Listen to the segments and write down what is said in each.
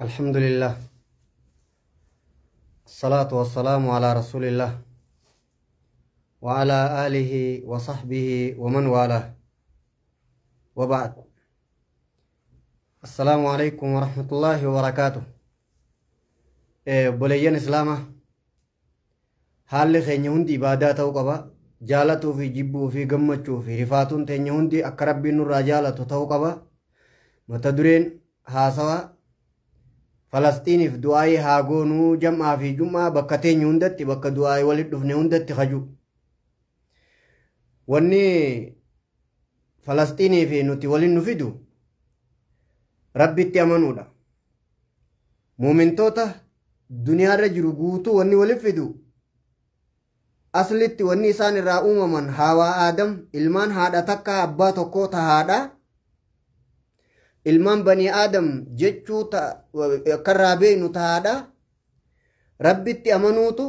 الحمد لله الصلاة والسلام على رسول الله وعلى آله وصحبه ومن والاه وبعد. السلام عليكم ورحمة الله وبركاته. Obboleeyyan Islaamaa, haalli keenya hundi ibaadaa ta'uu qaba. Jaalatuu fi jibbuu fi gammachuu fi rifaatuun teenya hundi akka Rabbiin nurraa jaalatu ta'uu qaba. Mata dureen haasawaa Falastiiniif du'aayii haa goonuu, jam'aa fi jum'aa bakka teenya hundatti, bakka du'aayii walitti dhufne hundatti kaju. Wanni Falastiinii fi nuti waliin nu fidu Rabbitti amanuudha. Muumintoota duniyaarra jiru guutuu wanni walitti fidu, aslitti wanni isaan irraa uumaman Haawaa Aadam, ilmaan haadha takka abbaa tokkoo tahaadha. Ilmaan banii Aadam jechuu akka irraa beeknu tahaadha. Rabbitti amanuutu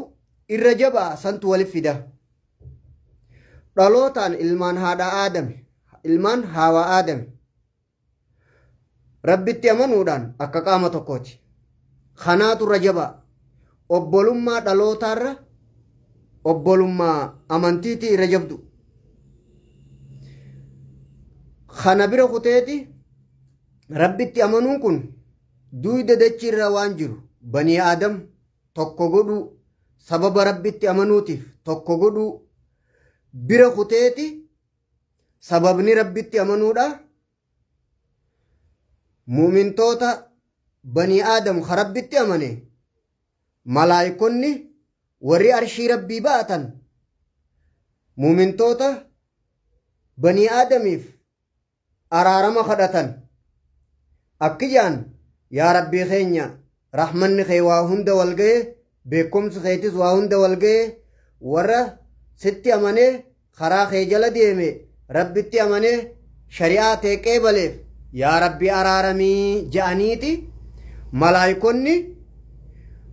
irra jabaa, santu walitti fida. Dhalootaan ilmaan haadha Aadam, ilmaan Haawaa Aadam. Rabbitti amanuudhaan akka qaama tokkooti. Kanaatu irra jabaa. Obbolummaa dhalootaarra obbolummaa amantiitii irra jabdu. Kana bira kuteeti, Rabbitti amanuun kun duyda dachiirra waan jiru banii Aadam tokko godhuu, sababa Rabbitti amanuutiif tokko godhuu bira kuteeti, sababni Rabbitti amanuudha. Muumintoota banii Aadam ka Rabbitti amane, malaayikonni warri arshii Rabbii ba'atan muumintoota banii Aadamiif araarama kadhatan. Akki jaan: "Yaa Rabbii keenya, rahmanni kee waa hunda wal ga'e, beekumsi keetis waa hunda wal ga'e, warra sitti amanee karaa kee jala deeme, Rabbitti amanee shari'aa tee qeebaleef yaa Rabbi araaramii" je'aniiti malaayikonni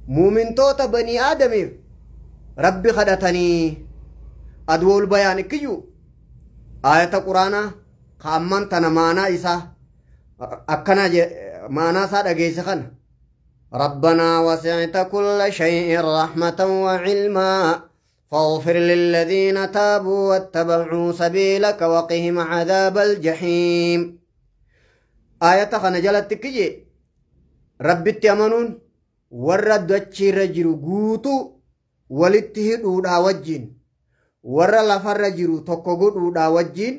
muumintoota banii Aadamiif Rabbi kadhatanii. Adwool bayaan ikkiyyuu aayata Quraanaa ka amman tana maanaa isaa akkana maanaa isaa dhageesse kana: "ربنا وسعت كل شيء رحمة وعلما فاغفر للذين تابوا واتبعوا سبيلك وقهم عذاب الجحيم". آية kana jalatti kiyye, Rabbitti amanuun warra dachiirra jiru guutuu walitti hidhuudhaa wajjin, warra lafarra jiru tokko godhuudhaa wajjin,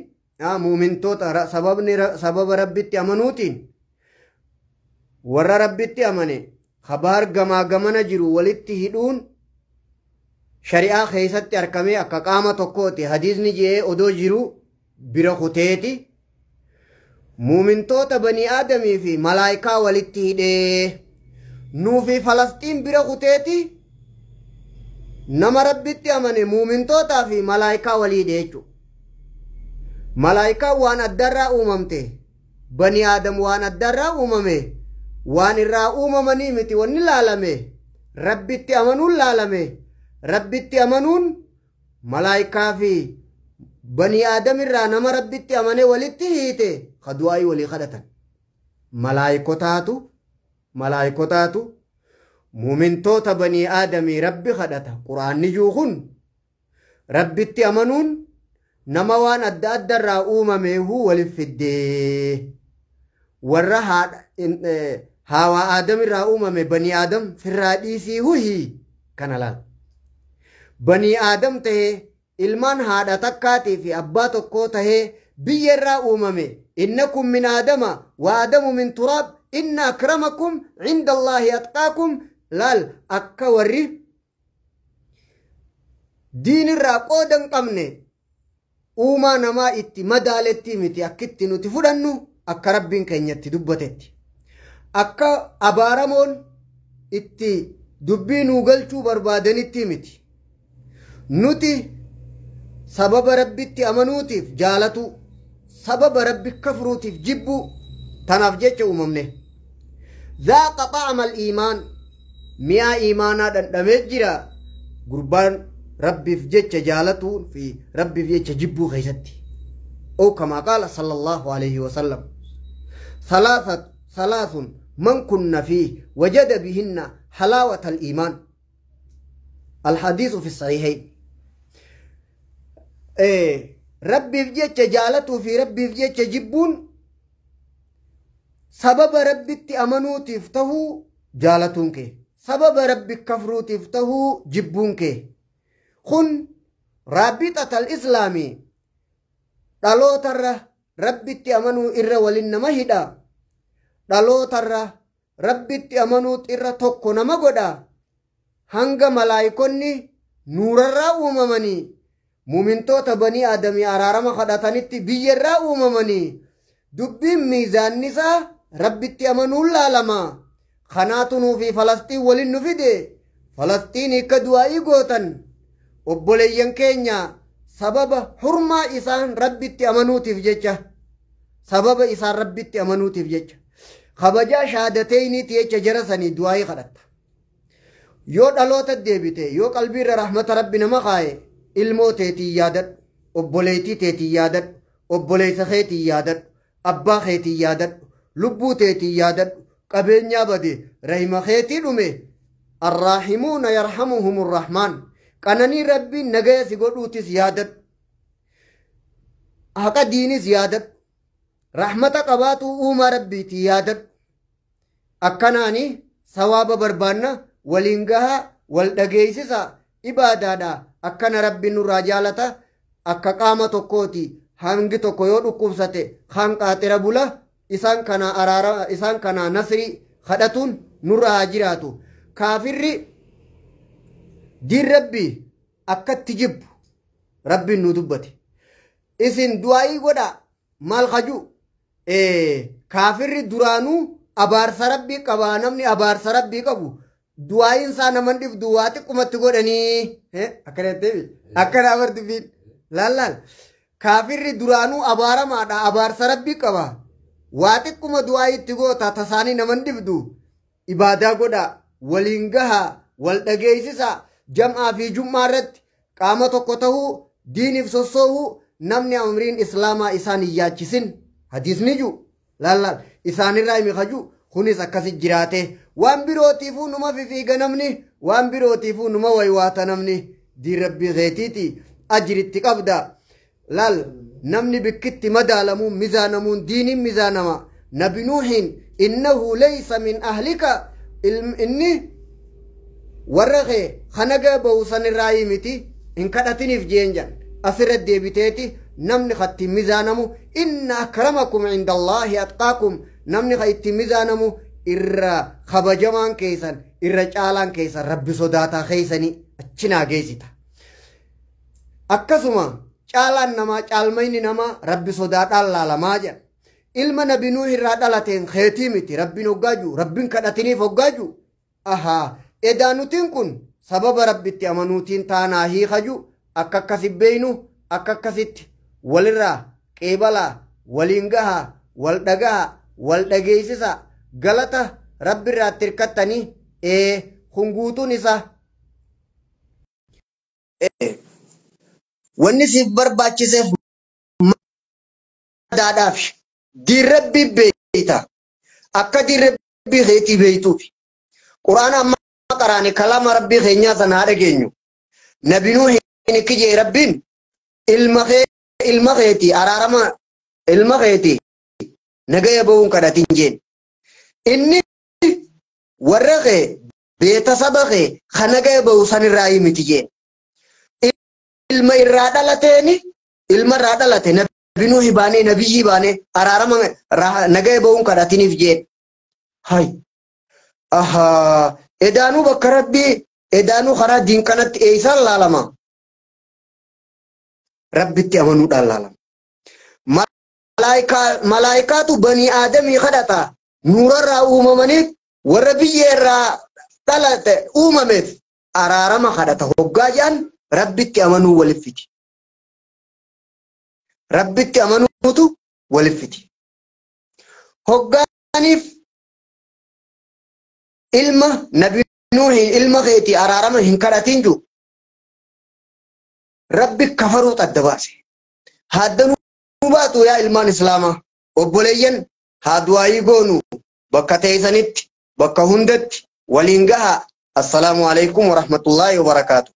muumintoota sababni sababa Rabbitti amanuutiin warra Rabbitti amane kabaar gamaa gamana jiru walitti hidhuun shari'aa keessatti argamee akka qaama tokkooti hadiisni je'ee odoo jiru bira kuteeti muumintoota banii Aadamii fi malaayikaa walitti hidhee, nuufi Falastiin bira kuteeti nama Rabbitti amane muumintootaa fi malaayikaa walii hidhe jechuudha. Malaayikaan waan addarraa uumamte, banii Aadam waan addarraa uumame, waan irraa uumamanii miti wanni laalame, Rabbitti amanuun laalame. Rabbitti amanuun malaayikaa fi banii Aadam irraa nama Rabbitti amane walitti hiite, ka du'aayii walii kadhatan. Malaayikotaatu muumintoota banii Aadamii Rabbi kadhata. Quraanni juu kun Rabbitti amanuun nama waan adda addarraa uumameehu walif fiddee, warra haadha Haawaa Aadam irraa uumame banii Aadam firraa dhiisii huhii kana laal. Banii Aadam tahee, ilmaan haadha takkaatii fi abbaa tokkoo tahee, biyya irraa uumame. "إنكم من آدم وآدم من تراب إن أكرمكم عند الله أتقاكم". Laal, akka warri diin irraa qooda hin qabne uumaa namaa itti madaaletti miti akkitti nuti fudhannu, akka Rabbiin keenyatti dubbatetti, akka abaaramoon itti dubbii nuu galchuu barbaadanitti miti. Nuti sababa Rabbitti amanuutiif jaalatu, sababa Rabbi kafruutiif jibbuu, tanaaf jecha uumamne. ذاق طعم الإيمان, mi'aa iimaanaa dhandhamee jira gurbaan Rabbiif jecha jaalatuu fi Rabbiif jecha jibbuu keessatti. أو كما قال صلى الله عليه وسلم: ثلاثة ثلاث من كن فيه وجد بهن حلاوة الإيمان. الحديث في الصحيحين. ربي في جيتش جالته في ربي في جيتش جبون سبب ربي تأمنو تفتهو جالتونك سبب ربي كفرو تفتهو جبونك خن رابطة الإسلامي دالوتر ربي تأمنو إر ولن مهدا دالوتر ربي تأمنو إر توكو نمغدا هنگ ملايكوني نور الرأو ممني مومنتوتا بني آدمي أرارما خداتانيتي بيي الرأو ممني دبي ميزان نسا ربي تأمنو لالما خناتنو في فلسطين ولن نفيده فلسطيني كدوائي غوتن obboleeyyan keenya sababa hurmaa isaan rabbitti amanuutiif jecha sababa isaan rabbitti amanuutiif jecha kabajaa shahaadateyniiti jecha jara sanii du'aayii kadhatta. Yoo dhaloota deebite yoo qalbiirra rahmata rabbi nama kaaye ilmoo teetii yaadadhu, obboleettii teetii yaadadhu, obboleessa keetii yaadadhu, abbaa keetii yaadadhu, lubbuu teetii yaadadhu, qabeenyaa bade rahima keetii dhume arraahimuuna yarhamuhumur rahmaan. Qananii rabbiin nagaya si godhuutis yaadadhu, haqa diinis yaadadhu, rahmata qabaatu uumaa rabbiitii yaadadhu. Akkanaani sawaaba barbaanna waliin gahaa wal dhageessisa ibaadaadha. Akkana rabbiin nurraa jaalata. Akka qaama tokkooti hangi tokko yoo dhukkubsate kan qaaxira bula isaan kana araara isaan kana nasrii kadhatuun nurraa haa jiraatu. Kaafirri diin rabbii akkatti jibbu rabbiin nu dubbate. Isin du'aayii godhaa maal kaju kaafirri duraanuu abaarsa rabbii qabaa namni abaarsa rabbii qabu du'aayiin isaa naman dhibdu waa xiqqumatti godhanii akkana jettee akkana abartibbiin laal laal kaafirri duraanuu abaaramaadha abaarsa rabbii qaba waa xiqquma du'aayii itti goota tasaanii naman dhibdu ibaadaa godhaa waliin gahaa wal dhageessisaa jam'aa fi jummaa irratti qaama tokko tahuu diiniif sossoohuu namni amriin islaamaa isaan hin yaachisin hadiisni jiru laal laal isaanirraa himi kaju kunis akkasi jiraate waan birootiifuu numa fifiiga namni waan birootiifuu numa waywaata namni diin rabbii keetiiti ajiritti qabda laal namni bikkitti madaalamuun mizaanamuun diiniin mizaanama nabi nuuhin innahu laysa min ahlika inni warra kee kanaga bahu sanirraa miti hin kadhatiniif jeen jan asirra deebiteeti namni katti mizaanamu inna akramakum inda allaahi atqaakum namni ka itti mizaanamu irra kabajamaan keessan irra caalaan keessan rabbi sodaataa keessanii achinaa geessita. Akkasuma caalaan namaa caalmayni namaa rabbi sodaadhaan laalamaa jedha. Ilma nabi Nuuh irraa dhalateen keetii miti rabbiin hoggaaju rabbiin kadhatiniif hoggaaju ahaa edaanutiin kun sababa rabbitti amanuutiin taanaa hiikaju akka akkasi beeynu akka akkasitti walirraa qeebalaa waliin gahaa wal dhagahaa wal dhageessisa galata rabbirraatti hirkattanii kun guutuun isaa. Wanni siif barbaachiseef madaadhaaf diin rabbii beeyta akka diin rabbii keetii beeytuufi. Quraana amma qaraane kalaama rabbii keenyaa sana haa dhageenyu. Nabi Nuuhin ikki jee rabbiin ilma keetii araarama ilma keetii nagaya bahuun kadhatin jeen. Inni warra kee beetasaba kee ka nagaya bahu sanirraa miti jeen. Ilma irraa dhalateeni ilma irraa dhalate nabi Nuuhi baanee nabiyyii baanee araarama nagaya bahuun kadhatiniif jeen. Hay ahaa edaanuu bakka rabbii edaanuu karaa diin kanatti eeysaan laalama. Rabbitti amanuudhaan laalama. Malaayikaatu banii aadamii kadhata nuurarraa uumamaniif warra biyya irraa dhalate uumameef araarama kadhata hoggaa jedhan rabbitti amanuu waliif fiti. Rabbitti amanuutu waliif fiti. Hoggaaniif ilma nabi Nuuhin ilma keetii araarama hin kadhatin jiru. Rabbi kafaruu adda baase. Haaddanuu baatu yaa ilmaan islaamaa obboleeyyan haa du'aayii goonu Bakka teessanitti, bakka hundatti waliin gahaa. Assalaamu alaikum warahmatullaahi wabarakaatu.